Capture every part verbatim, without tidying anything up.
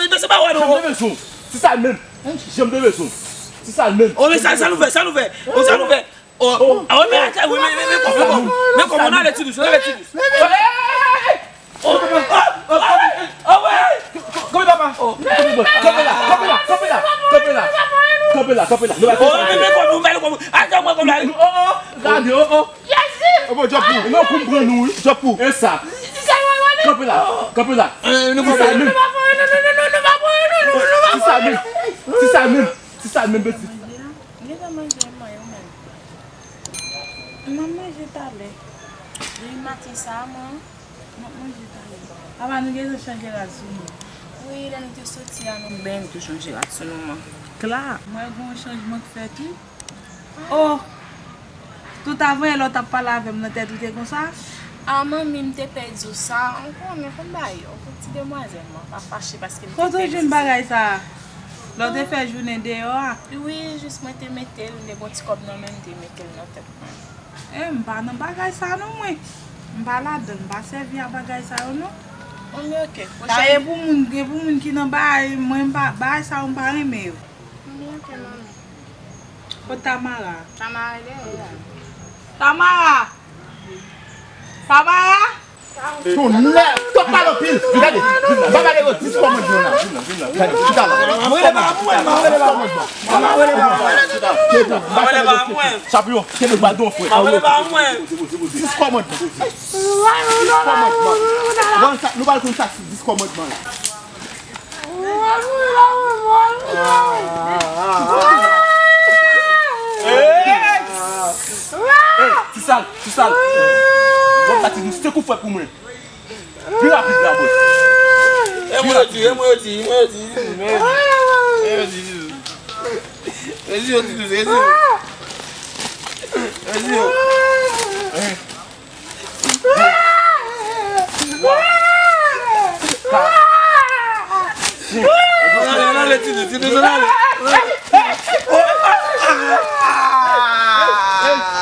men, men se pa wè nou. Janm te bezwen. Ti sal menm. Janm te bezwen. Ti sal menm. O, men sa, sa nou fè, sa nou fè. O, sa nou fè. O, a, men, men, men, men, men, men, men, men, men, men, ale ti dous, ale ti dous. O, o, o, o, o, wè. Kanpe papa. Kanpe la, kanpe la, kanpe la, kanpe la. Kanpe la, kanpe la. Nou pa fè sa. O, men, men, kòm nou, men, kòm nou. Al, kòm, kòm la. O, o, gade, o, o. Jezi! O, bon, djòp pou. Men, ou konprann nou, wi, djòp pou. E sa. Kanpe la, kanpe la. Ti sal menm. Ti sal menm. Ti sal menm. Ti sal menm, beti. Manje a? M gentan manje, mwen, ou menm? M ap manje talè. Depi maten sa a, mwen, m ap manje talè. Apa nou gentan chanje rad sou nou? Wi, lè nou te soti a, nou menm tou chanje rad sou nou, mwen. Kla, mwen gen yon chanjman k fèt, wi. Oh! Tout avan yè lè w t ap pale avè m nan tèt ou te konsa? A, manmi, m te pè di w sa. Ou konnen, fò m ba yo. Ti demwazèl, mwen, pa fache paske m te pè di w sa. Kote w jwenn bagay sa a? Lè w te fè jounen deyò a? Wi, jis mwen te mete l, m te gen yon ti kòb nan men m, m te mete l nan tèt mwen. E, m pa nan bagay sa non, mwen. M pa ladan, m pa sèvi a bagay sa yo non. Bon, men oke. Sa e pou moun, e pou moun ki nan bagay, mwen m pa, bagay sa yo m pa renmen yo. Bon, men oke, manmi. Kot Tamara? Tamara dèyè a. Tamara! Tamara! Tonnè! Tòp pale anpil! Gade! M pa pale yo dis kòmandman la. Gade, chita la. Mwen rele pa mwen, mwen rele pa mwen. Mwen rele pa mwen. Chapyon, kenbe badon, frè. Mwen rele pa mwen. Dis kòmandman. Dis kòmandman. Bon, sa, nou pral konn sa, dis kòmandman la. Ti sal, ti sal. Bon, sa ti dous, se kou fè pou mwen. Pi rapid la, bòs. E mwen yo di, e mwen yo di, e mwen yo di. E yo di, e yo di, e yo di, e yo di.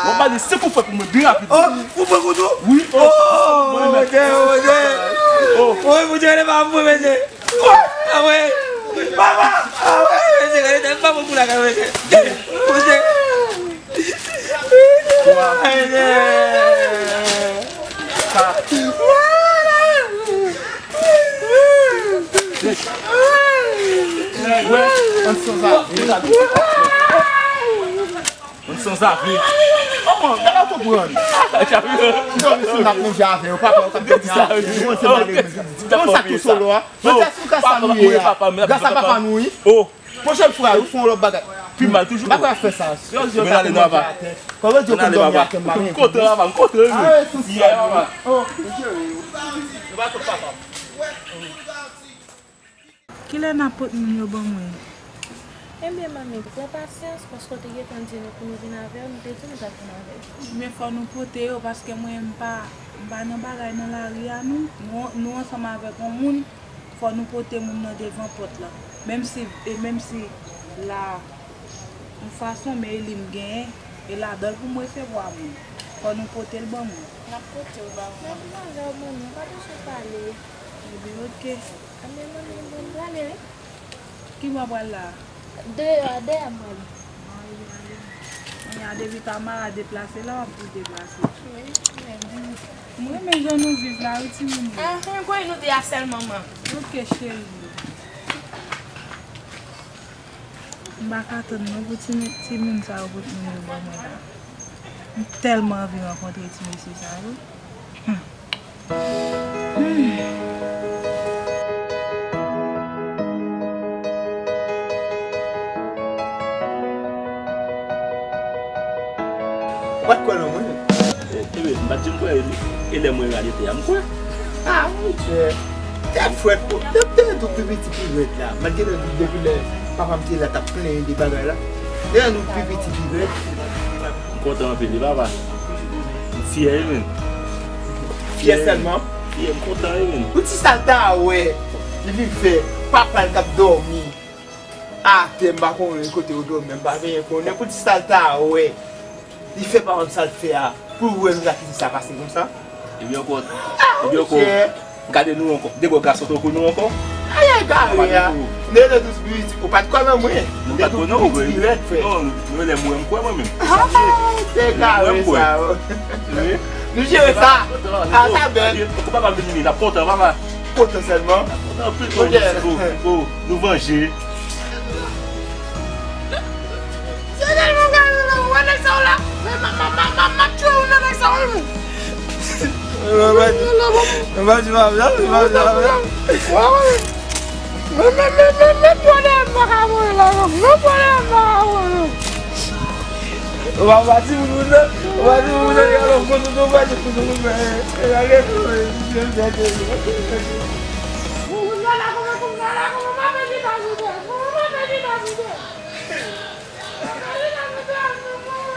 Bon, bandi, se pou fè pou mwen byen rapid. Oh, pou mwen kout ou? Wi. Oh, Bondye, Bondye. Oh, Bondye, ale pa mwen, mesye. Ah ouais. Papa. Ah ouais, mesye, gade tèt pa mwen kou la, gade, mesye. Mesye. Twa. Kat. Sèt. Wè, ann sanzave. Ann sanzave. Kòman? Gade w konprann. Sa vle di? N ap manje avè yo, papa, w t ap di sa. Mwen se mwen, mwen sa tou solo a. Mwen te sou ka sa nou ye a. Gras a papa nou, wi. Pwochèn fwa, ou fè yon lòt bagay. Pi mal toujou. M pa kwè ap fè sa. Yo, yo, men ale, papa. Kòman di yo konn dòmi atè, m pa renmen. M kontre, papa, m kontre. Ah, sou sa, papa. Oh, mesye. Nou pa kot papa. Kilè n ap pot moun yo ban mwen? Ebyen, manmi, pran pasyans, paske w te gentan di nou pou nou vin avè w, nou te di nou t ap vin avè w. Men fò nou pote yo, paske mwen, m pa, m pa nan bagay nan lari a, non. Nou, nou ansanm avèk yon moun, fò nou pote moun nan devan pòt la. Menm si, e menm si la, yon fason, men e li m genyen, e ladan l pou m resevwa moun. Fò nou pote l ban mwen. N ap pote l ba ou. Mwen vin avè w, manmi, ou pa bezwen pale. Ebyen, oke. Anben, manmi, bon, m prale, wi. Ki bò w pral la? Deyò a, dèyè m prale. Kounye a depi Tamara deplase la, w ap vin deplase. Wi, mwen menm. M renmen jan nou viv la, wi, timoun yo. Ahan, konnen nou te a sèl manman. Oke, cheri. M pa ka tann non pou ti, timoun sa yo pote vin yo ban mwen la. M tèlman anvi rankontre ti mesye sa yo. Hmm. Hmm. Ou pa t kwè nan mwen? E, e, m pa t janm kwè, e, e lè mwen rale tè a, m kwè. Ah, mon Dieu. Tèt frèt, pou, tèt, tèt, nou pi piti pi rèd la. Malgre nou depi lè papa m te la, t ap plenyen de bagay la. Lè nou pi piti pi rèd. M kontan anpil, wi, papa. M fyè, wi, menm. Fyè sèlman? Fyè, m kontan, wi, menm. Pou ti sa l ta wè, li vin fè papa l k ap dòmi atè, m pa konnen kote yo dòmi, m pa genyen konnen. Pou ti sa l ta wè, li fè pa konn sa l fè a, pou l wè nou ta kite sa pase konsa. Ebyen, ankò, ebyen, ankò, gade nou ankò. De gwo gason tankou nou ankò. Ay, ay, kare a. Nene dous biwiti, ou pa t kwè nan mwen. Nou pa t kwè nan ou, wi. Non, nou lè mwen, m kwè mwen menm. Ay, te kare sa. Wi. Nou jere sa. A, sa bèl. Ou papa vini, n ap kontan, papa. Kontan sèlman. Kontan anpil, oh, oh, nou vanje. Se tèlman gade la, ou wè nèg sa yo la? Men, ma, ma, ma, ma, m ap tchwe youn nan nèg sa yo, wi. Mwen pa di, mwen pa di pa byen, mwen pa di pa byen. Wè, wè. Men, men, men, men, men, pwodè m pa ka mouri la, non. Men pwodè m pa ka mouri, non. Ou pa, ou pa di moun, moun nan, ou pa di moun nan, li alò, moun nan, ou pa di moun nan, moun nan, e, e, lage, e, e, e, e, e. Moun nan la, kòman, moun nan la, kòman, m ap pèdi pa vide, moun nan, m ap pèdi pa vide.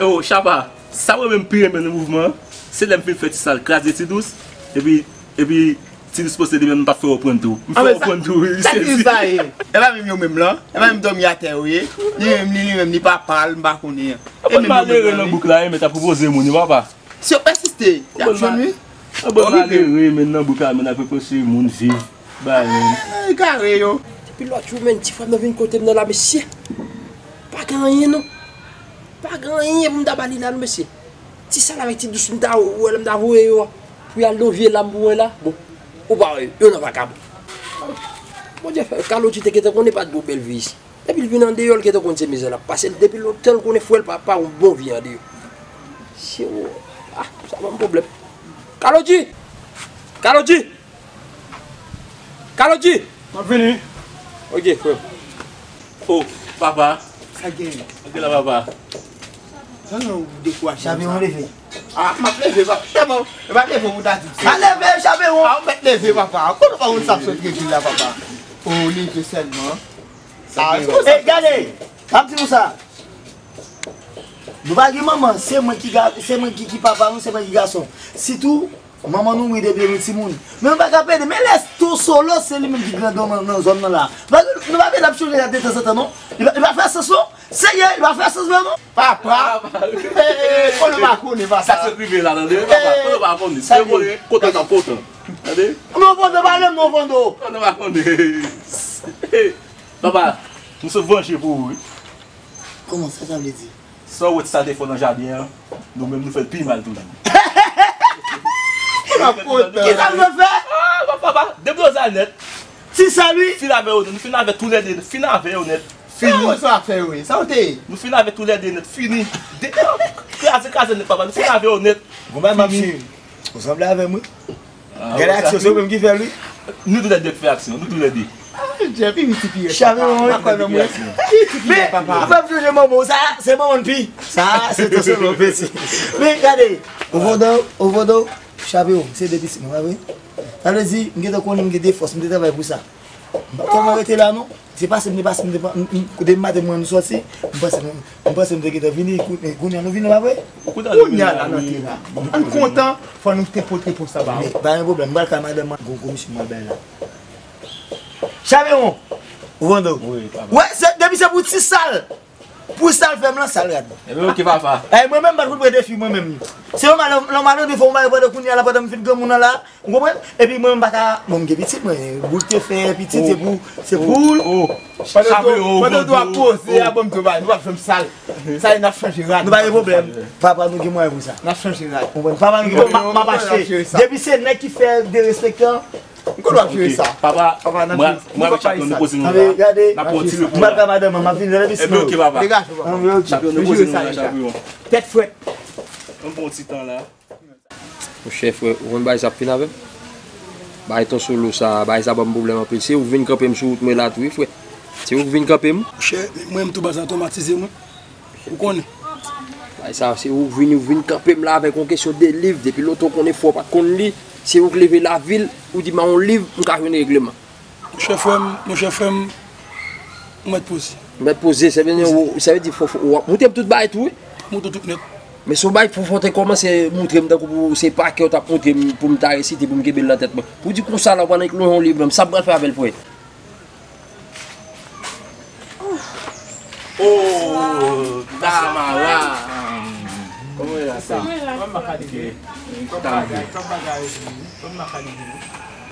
Oh, Chapa, sa mwen menm pi renmen nan mouvman an, se lè m fin fè Ti Sal kraze Ti Dous, epi, epi Ti Dous poste li menm, m pa fè w pran tou. M fè w pran tou, wi, sezi. Sa ki sa ye? E pa menm yo menm lan, e pa menm dòmi atè yo ye. Li menm, li, li menm, li papa l, m pa konnen. Anpil malere nan bouk la, wi, men ta pwopoze moun yo, papa. Si yo pèsiste, y ap jwenn, wi. Anpil malere, men nan bouk la, men ap pwopoze moun viv. Bay, men. Ay, kare yo. Depi lòt jou, men, ti frè m nan vin kote m nan la, mesye. Pa gen anyen, non. Pa gen anyen pou m ta ba li la, non, mesye. Ti Sal avèk Ti Dous, m ta wè lè m ta voye yo a pou y al nan vye lam pou mwen la. Bon, ou pa wè, yo nan vakabon. Bondye fè, Kaloti te gentan konnen pa t gen yon bèl vi isi. Depi l vin andeyò, l gentan konn se mizè l ap pase. Depi lontan, l konnen frè l pa, pa yon bon vi andeyò. Se ou, ah, sa pa m pwoblèm. Kaloti! Kaloti! Kaloti! M ap vini. Ok, frè m. Oh, papa. Sa gen? Ok la, papa. Sa nan ou dekouraje konsa? Chaperon leve. Ah, m ap leve, papa. Se bon. E pa leve ou ta di. Pa leve, Chaperon. Ah, ou mèt leve, papa. Kote ou pa konn sa ap sot rejim la, papa? Oh, leve sèlman. Sa gen. E, gade, m ap di nou sa. Nou pa gen manman, se mwen ki ga-, se mwen ki, ki papa nou, se mwen ki gason. Sitou, manman nou mouri depi nou timoun. Men nou pa ka pede, men lè Tou Solo, se li menm ki grandon nan, nan zòn nan la. Nou pa, nou pa pede ap chonje la detanzantan, non. Li pa, li pa fè sans, non. Serye, li pa fè sans, non. Papa. Papa. Hey, konnen pa konnen, papa. Sa k sot rive la, tande, papa. Konnen pa konnen. Se konnen, kontan, kontan. Tande? Non, Vondo, pale m, non, Vondo. Konnen pa konnen. Papa, m sot vanje pou ou, wi. Kòman sa, sa vle di? Sa w wè Ti Sal te fè w nan jaden an, nou menm nou fè l pi mal toujou. Ki sa l fè? Ah, papa, papa, debloze nèt. Ti Sal, wi. Fin avè yo nèt, nou fin avè toulède, fin avè yo nèt. Fini. Sa w wè sa w ap fè yo ye? Sa w te ye? Nou fin avè toulède nèt, fini. De-, kraze, kraze nèt, papa, nou fin avè yo nèt. Gon bagay m ap cheri. Ou sanble avè m, wi. Gade aksyon, se ou menm ki fè l, wi. Nou toulède k fè aksyon, nou toulède. Ah, Jeff, pi piti pi rèd, papa. Chaperon, wi. Papa, non, mwen. Pi piti pi rèd, papa. Men, ou fè m sonje manman w, sa, se manman m pi. Sa, se Tou Solo, mèsi. Men, gade, Ovodo, Ovodo, Chaperon, se de pitit mwen, pa vre? Sa vle di, m gentan konnen m gen de fòs, m te travay pou sa. M pa t tèlman rete la, non. Se pase m te pase, m te pa, m, m, kote maten mwen nou sòti, m panse nou, m panse nou te gentan vini, kou-, kounye a nou vini, pa vre? Kounye a la, nou te la. M kontan, fò nou te pote pou sa ba ou. Men, pa gen pwoblèm, m pral kay madanm mwen, gwo komisyon mwen bay la. Chaperon, ou vando. Wi, papa. Wè, se, depi se pou Ti Sal. Pou sa l fè m lan, sa l rad. Ebyen, oke, papa. Ey, mwen menm, m pa t konn pran defi, mwen menm. Se yon mal, yon mal, yon defo, yon mal, pandan kounye a la, pandan m fin granmoun nan la, ou konprann? Epi mwen, m pa ka, bon, m gen pitit, mwen, boul te fè, pitit, se pou, se pou l. Pandan w ap poze a, bon, m tou ba, nou ap fè m sal. Sa, n ap chanje rad. Nou pa gen pwoblèm. Papa nou gen mwayen pou sa. N ap chanje rad. Ou konprann? Papa nou gen, m ap achte. Depi se nèg ki fè derespektan, M konn w ap jere sa. Papa, mwen, mwen avèk Chapyon, nou poze nou la. N ap pran ti repo la. Mwen ka madanm, m ap vin lè. Ebyen, oke, papa. Chapyon, nou poze nou la, Chapyon. Tèt frèt. Ann pran yon ti tan la. Monchè, frè, ou konn bagay sa ap fin avè m? Bagay Ton Solo sa, bagay sa ban m pwoblèm anpil. Se ou k vin kanpe m sou wout mwen la tou, wi, frè. Se ou k vin kanpe m. Monchè, mwen, m tou baz la twomatize mwen. Ou konnen. Bagay sa, se ou k vin, ou vin kanpe m la avèk yon kesyon de liv. Depi lontan ou konnen frè w pa t konn li, se ou k leve lavil, ou di m a yon liv, m ka jwenn regleman. Monchè frè m, monchè frè m, ou mèt poze. Ou mèt poze, sa vle di, ou, sa vle di fò, fò, w ap montre m tout bagay tou, wi. Montre tout nèt. Men se yon bagay fò, fò w te kòmanse montre m tankou pou se pa kè w t ap montre m pou m ta resite, pou m kenbe l nan tèt mwen. Pou di konsa la, w pral lonje yon liv menm, sa m pral fè avè l, frè? Oh, Tamara. Kòman w ye la, sè? Kòman w ye la? Ok. Kòman w ye la?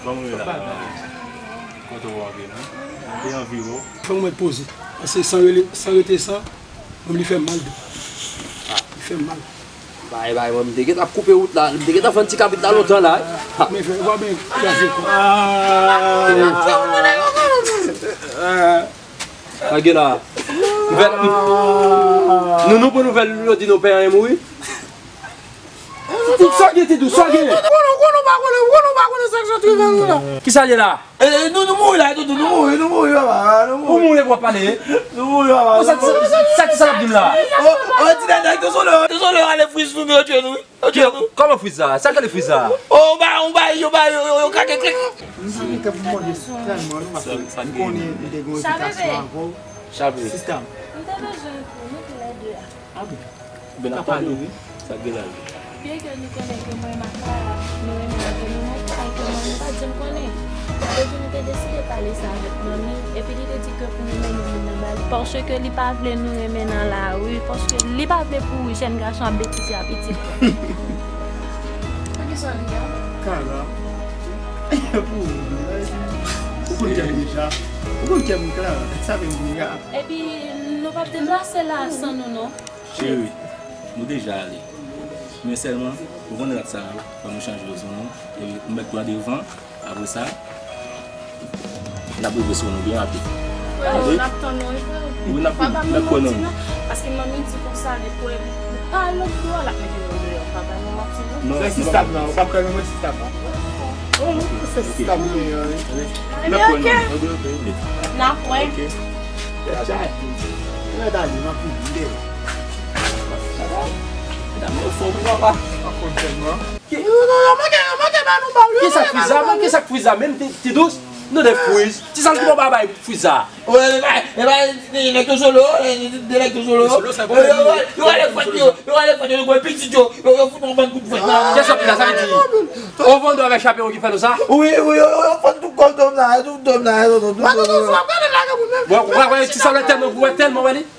Kòman w ye la? Kontan wè w anpil, non? Mwen te anvi wè w. Fò w mèt poze. Paske san rele, san rete san, menm li fè m mal tou. Li fè m mal. Bay, bay, mwen, m te gentan ap koupe wout la. M te gentan fè yon ti kabrit la lontan la. Men fè, w pa byen kraze kò. Sa gen la. Nouvèl, nou, nou pran nouvèl, yo di nou pè an mouri. Sa gen, Ti Dous, sa gen. Konnen, konnen, pa konnen, konnen, pa konnen sa k sot rive nou la. Kisa l ye la? E, e, nou, nou mouri la, Doudou, nou mouri, nou mouri, papa, nou mouri. Ou mouri, w ap pale? Nou mouri, papa. Sa, sa, sa, kisa l ap di m la? O, o, ti nèg, nèg, dezole, dezole, ale friz pou nou, yo tchwe nou, wi. Yo tchwe nou. Kòman friz la? Sa k rele friz la? O, ba, ou ba, yo ba, yo, yo, yo kake klik. M santi ke pou mande tèlman, nou, paske m konnen m te gen yon repitasyon avè w. Sistèm. M te bezwen pou nou toulède a. Ah bon? Ben, n ap tande w, wi. Sa k gen la, wi. Byen ke nou konnen ke mwen, Makaya, nou renmen avè nou, men kay ke mwen, nou pa t janm konnen. Sa vle di nou te deside pale sa avèk manmi, epi li te di ke pou nou mennen moun nan ba li, paske li pa vle nou renmen nan lari, paske li pa vle pou jèn gason ap betize a pitit. Poukisa li a? Kara. Pou ou, ou konn kè m deja. Ou konn kè m, Kara. Sa vle m di a. Epi, nou p ap deplase la san nou, non. Cheri, nou deja ale. Men sèlman, ou konn rad sa a, fò nou chanje yo sou nou. E ou mèt pran devan, apre sa, n ap rive sou nou byen rapid. Freo, n ap tann ou, wi, freo. Wi, n ap vin, n ap pran nan nou. Paske manmi di konsa, li kwè, pa lòt bò, l ap mete nou deyò. Pa bay nou manti, non. Non, se sistèm nan, ou p ap kwè nan mwen sistèm nan. Oh, se sistèm li ye, wi. N ap pran nan nou. Ebyen, oke. N ap pran. Ok. Chay. Mwen dali, m ap vin deyò. Medam yo fò wi papa. An fòm tèlman. Yo, yo, yo, manke, yo manke ba nou ba w, yo. Kisa k friz la? Kisa k friz la menm, Ti, Ti Dous? Nou de friz. Ti Sal ki bon ba bay friz la. Wi, e pa, e pa, de nèg tou solo, de nèg tou solo. Yo, yo, yo, yo ale fwèt yo, yo ale fwèt yo, yo pran pitit yo, yo, yo fout yon bann kout fwèt la. Kisa k friz la, sa vle di? Ovando avèk Chapyon ki fè nou sa? Wi, wi, yo, yo, yo fwèt tout kò dòm la, tout dòm la, tout, tout, tout. Bon, w wè, w wè, Ti Sal tèlman, w wè tèlman, wè li.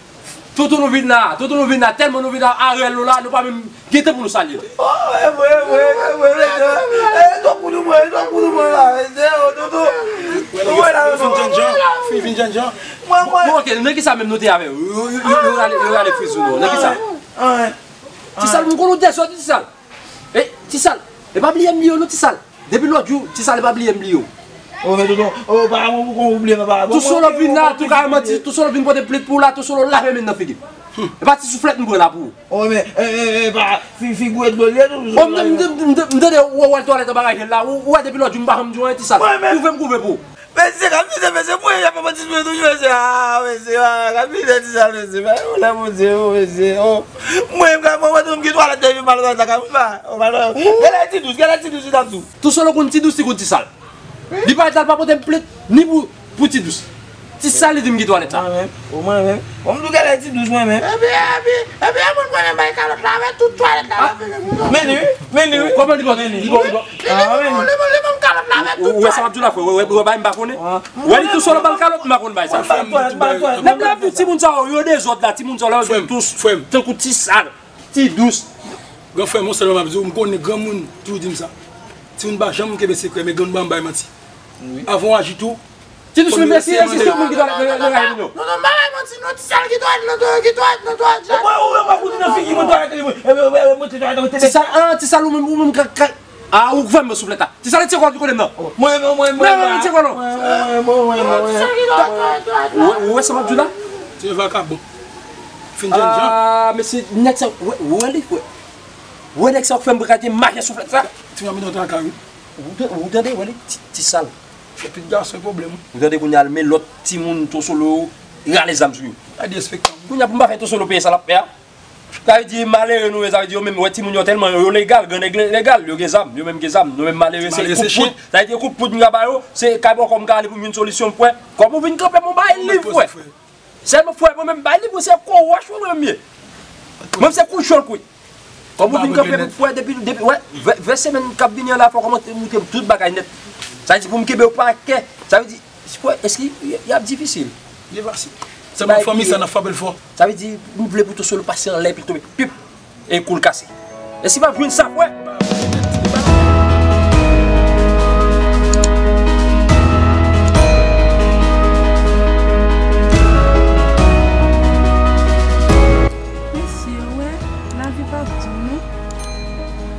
Toutou nou vin la, toutou nou vin la, tèlman nou vin la, Ariel nou la, nou pa menm gen tan pou nou salye. Oh, e vre, e vre, e vre, mesye. E, toutou nou mwen, toutou nou mwen la, mesye, oh, toutou. Ou wè la, fi vin jènjan, fi vin jènjan. Mwen, mwen. Bon, ok, nan kisa menm nou te avè yo? Yo, yo, yo, yo rale, yo rale friz ou non, nan kisa? Ti Sal, m konn ou dezòd, Ti Sal. E, Ti Sal, e pa bliye m li yo non, Ti Sal. Depi lòt jou, Ti Sal pa bliye m li yo. Oh, men tonton, oh, pa bon pou kon oubliye, papa. Tou solo vin la, tou ka manti, tou solo vin pote plent pou ou la, tou solo lave men nan figi m. E pa ti souflèt m pran la pou ou. Oh, men, e, e, e, pa, fi, figure dlo liye tou. Oh, m, m, m, m, m tande ou, ou al twalèt anba rajèl la, ou, ou wè depi lòt jou m pa janm di w anyen, Ti Sal. Kouve m kouve pou ou. Mesye, kap vide, mesye, mwen, y ap fè manti sou mwen toujou, mesye. Ah, mesye, ah, kap vide, Ti Sal, mesye. Ba yo la, Bondye, oh, mesye, oh. Mwen, m ka, mwen, mwen, m ki twalèt, depi m al twalèt la, ka, mwen, ba, oh, ba, non. Gade Ti Dous, gade Ti Dous, Ti Dous, Ti Dous. Tou solo konn Ti Dous, li konn Ti Sal. Li pa t al pa pote m plent, ni pou, pou Ti Dous. Ti Sal, li di m ki twalèt la. Mwen menm, oh, mwen menm. Bon, m tou gade Ti Dous, mwen menm. Epi, epi, epi, e moun mwen menm bay kalòt la, avè tout twalèt la, la, fè men li, wi, men li, wi. Kòman li konn, li konn, li konn? Ah, men li. Ou wè sa m ap di w la, frè? Wè, wè, wè, bagay m pa konnen. Wè, li tou solo bal kalòt, m pa konn bagay sa. Lè m ap di timoun sa yo, yo dezòd la, timoun sa yo, yo tou tankou ti sal, ti dous. Gran frè m, yon sèl bagay m ap di w, m konnen granmoun toujou di m sa. Timoun pa janm kenbe sekrè, men granmoun pa janm bay manti. Avan w aji tou, Ti dous, men si, si tout moun ki dwe, dwe, dwe rayi moun yo. Non, non, bagay manti, non, ti sal ki dwe, non, dwe, ki dwe, non, dwe, dwe. Mwen, ou, mwen, mwen, nan figi mwen, dwe, mwen, mwen, mwen, mwen, mwen, mwen, mwen, mwen, Ti sal, ah, ti sal, ou menm, ou menm, ka, ka, ah, ou fè m souflèt la. Ti sal, ti kò, ti kò, non. Mwen, mwen, mwen, mwen, mwen, ti kò, non. Mwen, mwen, mwen, mwen, mwen, mwen. Ou, ou wè sa m ap di w la? Se vakabon. Fin jèn jan. Ah, mesye, nèg sa, ou wè, ou wè li, ou wè. Ou wè nèg sa, ou fè m prete mache souflèt sa. Ti mami nan traka, wi. Ou tan-, ou tande, wè li, ti, ti sal. Fè pitit gason pwoblèm. Ou tande kounye a l men lòt timoun Tonsolo rale zam sou yo. Gade respektan. Kounye a pou m pa fè Tonsolo peye sa l ap fè a. Sa vle di malere nou ye, sa vle di yo menm, wè timoun yo tèlman yo, yo legal, gran nèg le-, legal, yo gen zam, yo menm gen zam, nou menm malere se koup poud. Sa vle di koup poud m ka ba yo, se kay bòkò m ka ale pou m jwenn solisyon m frè. Kòman ou vin kanpe m ou bay liv frè? Sèlman frè mwen menm bay liv mwen se kou wòch mwen menm ye. Mwen se kou chòl kwi. Kòm ou vin kanpe pou frè depi, depi, wè, vè, vè semèn k ap vini an la fò w kòmanse montre m tout bagay nèt. Sa vle di pou m kenbe w pa kè. Sa vle di, frè, èske y, y ap difisil? Li fasil. Sèlman fanmi sa n ap frape l fò. Sa vle di, m vle pou Tonsolo pase anlè epi l tonbe. Pip! E kou l kase. E si m ap jwenn sa, frè? Mesye, wè, lavi p ap di w non.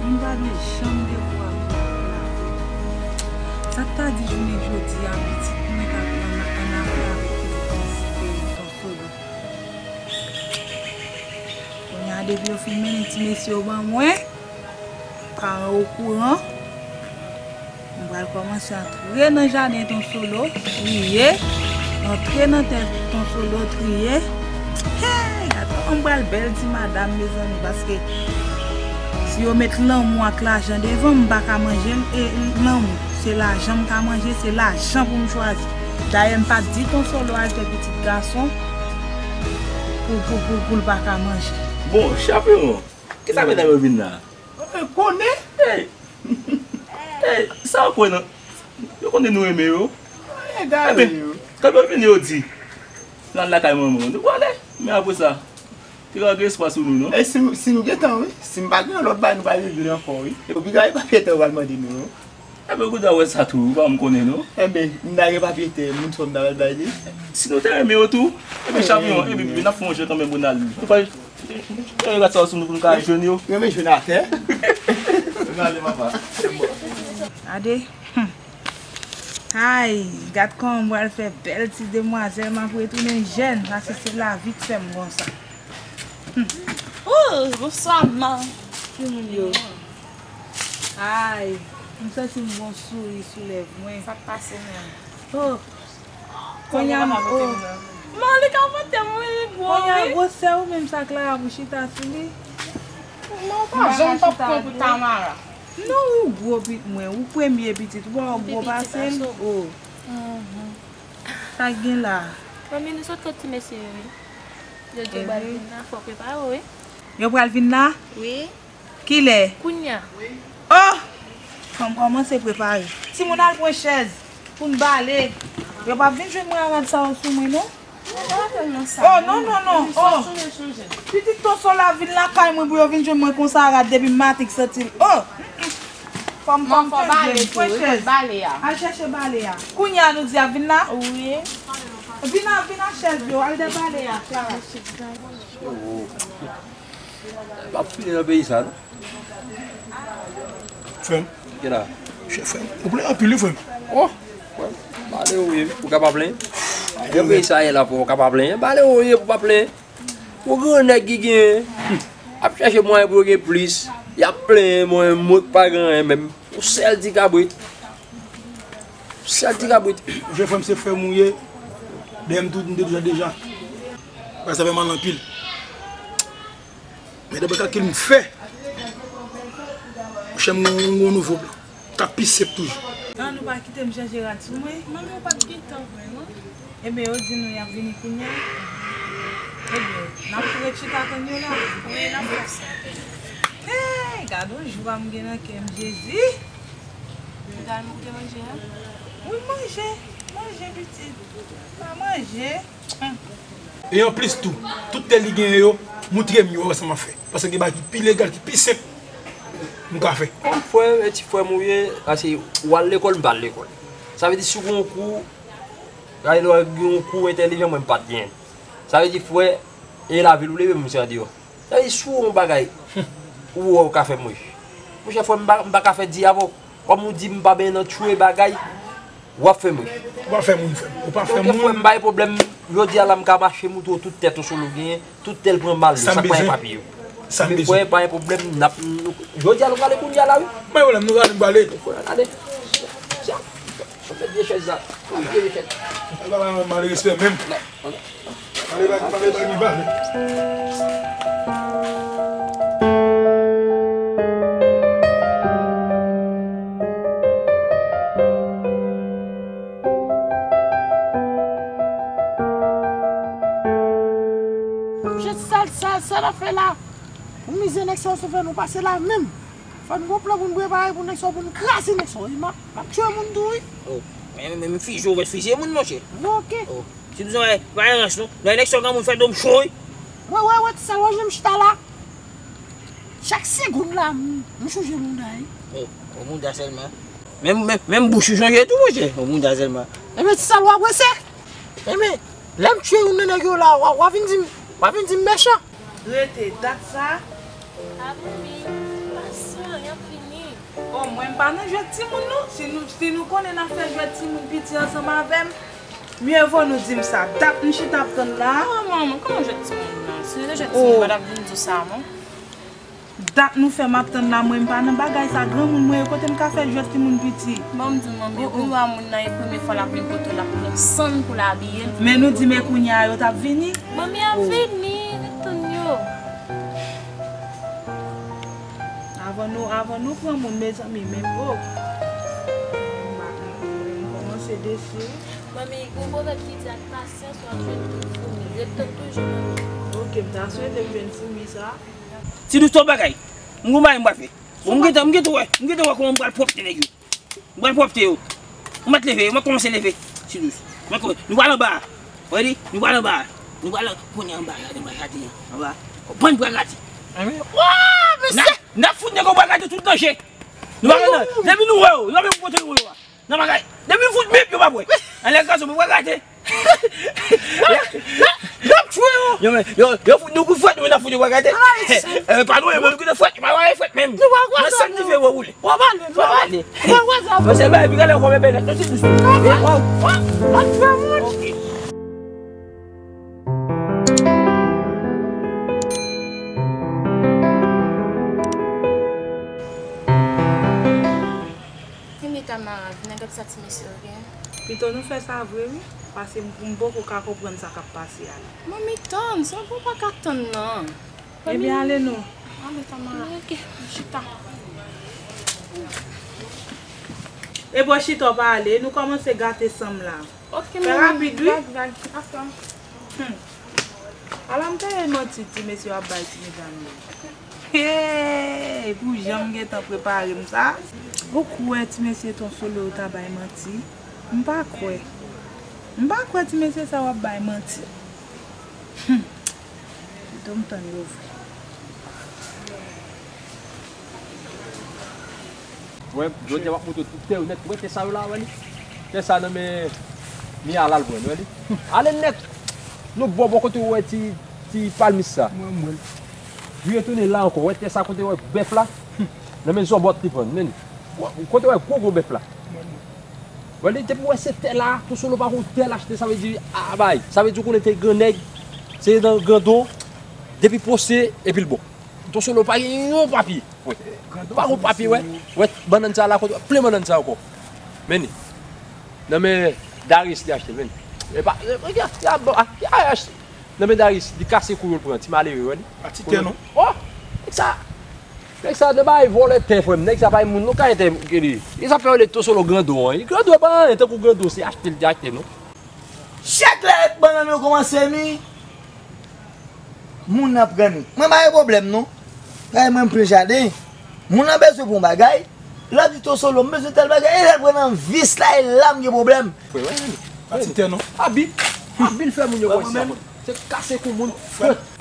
M pa vle janm devwa m nan lavi. Sa k ta di jounen jodi a, pitit mwen t ap ann, ann afè avèk pitit mwen, Tonsolo. Kounye a depi yo fin mennen ti mesye yo ban mwen, paran okouran, m pral kòmanse antre nan jaden Tonsolo, triye, antre nan tè Tonsolo, triye. Hey, gade kòman m pral bèl ti madanm, mezanmi, paske si yo met lanmou ak lajan devan m, m pa ka manje l, e lanmou, se lajan m ka manje, se lajan pou m chwazi. Dayè, m pa t di Tonsolo al fè pitit gason, pou, pou, pou, pou l pa ka manje. Bon, Chaperon, kisa medam yo vin la? Mwen konnen. Hey! Hey, sa w kwè nan? Yo konnen nou renmen yo. Mwen gade yo. Ebyen, kan yo vini yo di, n al lakay manman w. Nou prale. Men apre sa, te lage espwa sou nou, non? E si, si nou gentan, wi. Si m pa gen lòt bagay, nou pral regle ankò, wi. Epi gade papye tè yo pral mande nou, non? Enben, kounye a w wè sa tou, ou pa janm konnen, non? Enben, m ta gen papye tè, moun sa m ta pral bay li. Si nou te renmen yo tou, enben, Chaperon, enben, n ap fè yon jè kanmenm pou n al. Nou pral, e, rat sa yo sou nou pou nou ka jwenn yo. Renmen jwenn atè. Nou ale, papa. Gade. Ay, gad kòman m pral fè bèl ti demwazèl, m ap retounen jèn, paske se lavi k fè m konsa. Oh, bonswa, man. Ki moun yo? Ay, m santi m gon souri sou lèv mwen. Sa k pase menm? Oh. Kounye a m, oh. Man, li ka pote m, wi, li gwo, wi. Kounye a gwosè ou menm sa Clara pou chita sou li. Non, ou pa janm t ap pran pou Tamara. Non, ou gwo pitit mwen, ou premye pitit, ou pa wè ou gwo pase m? Oh. Sa k gen la? Manmi, nou sot kot ti mesye yo, wi. Yo di yo pral vin la, fò w prepare w, wi. Yo pral vin la? Wi. Kilè? Kounya. Oh! Fò m kòmanse prepare. Timoun, al pran chèz pou n bale. Yo p ap vin jwenn mwen a rad sa yo sou mwen, non? Oh, non, non, non. Oh. Pitit Tonsolo vin lakay mwen pou yo vin jwenn mwen konsa a rad depi maten k santi l. Oh! Fò m, fò m chanje, pran chèz. Al chèche bale a. Kounya nou di ap vin la? Wi. Vin a, vin a chèz yo, al dèbale a, Clara. M ap fini nan peyi sa, non. Frè m. Ki la? Chè frè m. Ou plenyen anpil, wi, frè m. Oh, frè m. Malere w ye, ou ka pa plenyen. Jan peyi sa ye la, frè m, ou ka pa plenyen. Malere w ye pou pa plenyen. Pou gran nèg ki genyen, ap chèche mwayen pou yo gen plis, y ap plenyen, mwen, mwen k pa gen anyen menm. Yon sèl ti kabrit. Sèl ti kabrit. Jè frè m se frè m ou ye. Dèyè m tou, m te deja, deja. Bagay sa fè mal anpil. Men daprè kalkil m fè, monchè, m gen yon nouvo plan k ap pi senp toujou. An, nou pa kite m chèche rad sou mwen. Manmi, ou pa t gen tan vre, non? Ebyen, yo di nou y ap vini kounya. Ebyen, n ap tou ret chita tann yo la. Wi, n ap fè sa. Hey, gad on jwa m gen nan kè m, Jezi. Dal, mwen te manje a? Wi, manje. Manje, pitit. Pa manje. E anplis tou, tout tè li genyen yo, moutre m yo, wè sa m ap fè. Paske gen bagay ki pi legal, ki pi senp, m ka fè. Kòm frè, e ti frè m ou ye, paske w al lekòl, m pa al lekòl. Sa vle di, si w gen yon kou, gade lè w gen yon kou entèlijan, mwen, m pa t genyen. Sa vle di, frè, e lavil ou leve, m se andeyò. Sa vle di, si w wè yon bagay, ou wè w ka fè m wi. Monchè, frè m, m pa, m pa ka fè di avè w. Kòm ou di m pa benyen nan tchwe bagay, w ap fè m wi. Ou pa fè moun, frè m. Ou pa fè moun. Ok, frè m, pa gen pwoblèm. Jodi a la, m ka mache moutre w tout tè Ton Solo genyen, tout tè l pran mal yo, sa k pa gen papye yo. Sa m bezwen. Frè, pa gen pwoblèm, n ap, nou, jodi a nou prale kounye a la wi. Pa gen pwoblèm, nou prale, nou prale. Frè, ale. Sa, sa fè vye chèz la. Vye chèz. Al pa ba mwen mal respè menm. Non, non. Pale ba, pale ba li, pale. Jèt sal, sal, sal afè la. Pou mizè nèg sa yo fè nou pase la menm. Fò n gon plan pou n prepare pou nèg sa yo, pou n kraze nèg sa yo. M ap, m ap tchwe moun tou wi. Oh, men, men, men fize, ou mèt fize moun, monchè. Ok. Oh. Si nou zanmi, pa gen rans non. Nan eleksyon granmoun fè do m cho wi. Wè, wè, wè, ti Salwa, jan m chita la. Chak segonn la, m, m chonje Omounda wi. Oh, Omounda sèlman. Menm, menm, menm bouch ou chonje tou, monchè. Omounda sèlman. Enben, ti Salwa, wè se. Enben, lè m tchwe youn nan nèg yo la, w a, w a vin di m, w a vin di m mechan. Rete, dat sa. Ap vini, pasyan, y ap vini. O, mwen m pa nan jwèt timoun non. Si nou, si nou konnen n ap fè jwèt timoun piti ansanm avè m, mye vo nou di m sa. Dat m chita ap tann la. Ah, manman, kòman jwèt timoun nan? Si se te jwèt timoun, m pa t ap vin di w sa non. Dat nou fè m ap tann la, mwen m pa nan bagay sa. Granmoun mwen ye, kote m ka fè jwèt timoun piti? Ban m di w, manmi, ou wè moun nan e premye fwa l ap vin kote w, l ap pran sann pou l abiye l. Men nou di men kounye a yo t ap vini. Manmi ap vini, ret tann yo. Avan nou, avan nou pran moun, mezanmi, men o. M kòmanse desi. Manmi, gon pwovèb ki di ak pasyans w ap jwenn tout foumi. Ret tann toujou, manmi. Ok, m ta swete m jwenn foumi sa. Ti Dous, twòp bagay. M gon bagay m pral fè. Bon, m gentan, m gentan wè, m gentan wè kòman m pral pwòpte nèg yo. M pral pwòpte yo. M mèt leve, m mèt kòmanse leve. Ti Dous. M mèt kò-, nou pral anba. Wè li, nou pral anba. Nou pral kounye anba, gade, anba, gade, anba. Kòman n pral gade? Wa, mesye! N ap, n ap fout nèg yo pral gade tout nan je. Nou pa konn, depi nou wè yo, nou pa menm kote nou wè yo a. Nan bagay. Depi fout bip, yo p ap wè. Anlè gason, mwen wè gate. N ap tchwe yo. Yo, men, yo, yo fout nou kou fwèt, nou, n ap fout yo wè gate. Eh, pa nou, yo, men nou kite fwèt, yo pa wè fwèt menm. Nou pa kwè sa, non. Nan sèt dife, wè woule. Wè pale, wè pale. Wè, wè sa. Mwen se bay, pi gade, wè, men, non, se dous. Wè, wè, wè, wè, fè moun. Ok. Tande Tamara, vin gad sa ti mesye yo gen. Pito nou fè sa vre wi, paske m, m poko ka konprann sa k ap pase a la. Manmi, tann, se ou pa ka tann nan. Ebyen, ale non. Ale, Tamara. Ok. Chita. E bò chita w pa ale, nou kòmanse gate san m la. Ok, fè manmi, rapid, wi. Vag, vag. Apa. Hmm. Ala m tande manti ti mesye yo ap bay ti medam yo. Hey, pou jan m gentan prepare m sa. Ou kwè ti mesye Ton Solo yo ta bay manti? M pa kwè. M pa kwè ti mesye sa yo ap bay manti. Hmm. Pito m tann yo vre. Wè, jodi a w ap montre tout tè yo nèt. Wè tè sa yo la, wè li. Tè sa nan men Mia la l pran, wè li. Ale nèt. Nou bò, bò kote w wè ti, ti palmis sa. Mwen, mwen. Vire tounen la ankò. Wè tè sa kote w wè bèf la. Nan men Zòbòt li pran, men. Kote w wè gwo, gwo bèf la. Mwen, mwen. Wè li, depi w wè se tè la, Ton Solo pa gon tè l achte, sa vle di, a, bay. Sa vle di, w konnen te grannèg, se nan grandon, depi pwose, epi l bon. Ton Solo pa gen yon papye. Wè. Pa gon papye, wè. Wè, bannann sa la, kote, plen bannann sa ankò. Men li. Nan men Darius li achte, men. E pa, e, e, ya, ya, bon, a, ya, ya achte. Nan men Darius, li kase kou yo l pran, ti malere, wè li. Pa ti tè, non. Oh! Nèg sa, nèg sa, nan bay vòlè tè, frè m. Nèg sa pa gen moun, non, kay tè, ke li. E sa fè yo rele Ton Solo grandon, an. Grandon pa anyen, tankou grandon, se achte l te achte, non. Chak lè bannann yo kòmanse mi, moun nan pran mi. Mwen pa gen pwoblèm non. Paske mwen m plen jaden. Moun nan bezwen pou yon bagay, Lè di Ton Solo, m bezwen tèl bagay, e lè l pran nan vis la, e la m gen pwoblèm. Frè, wè, wè. Pa ti tè non. Abi, Abi l fè moun yo konn sa. Se kase kou moun.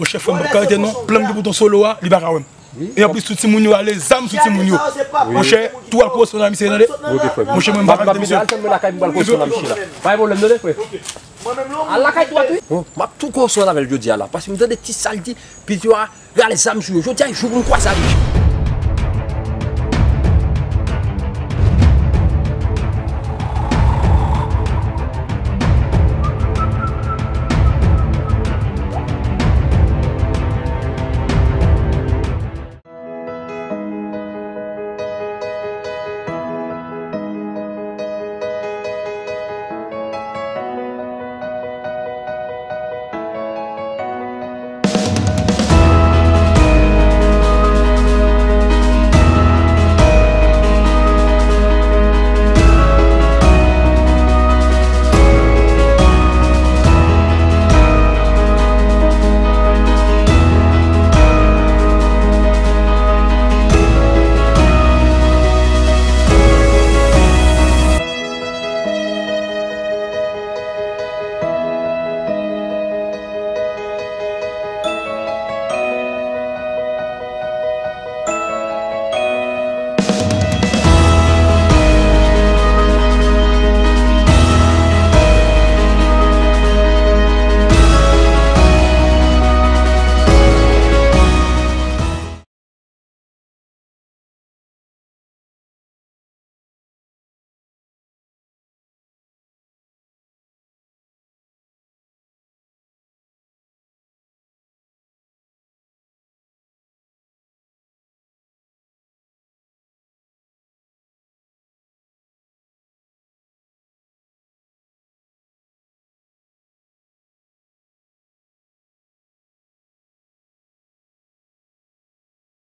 Monchè, frè m pa ka rete non. Plan m gen pou Ton Solo a, li pa ka wè m. E anplis, tout timoun yo ale zam sou timoun yo. Monchè, tou al korespond a misye, tande. Monchè, mwen m pa ka rete, mesye. Al tann mwen lakay m pral korespond a misye la. Pa gen pwoblèm, tande, frè. Al lakay tou a tou. Bon, m ap tou korespond avè l jodi a la. Paske m tande ti sa l di, pito a, rale zam sou yo. Jodi a, jou pou m kwaze avè l.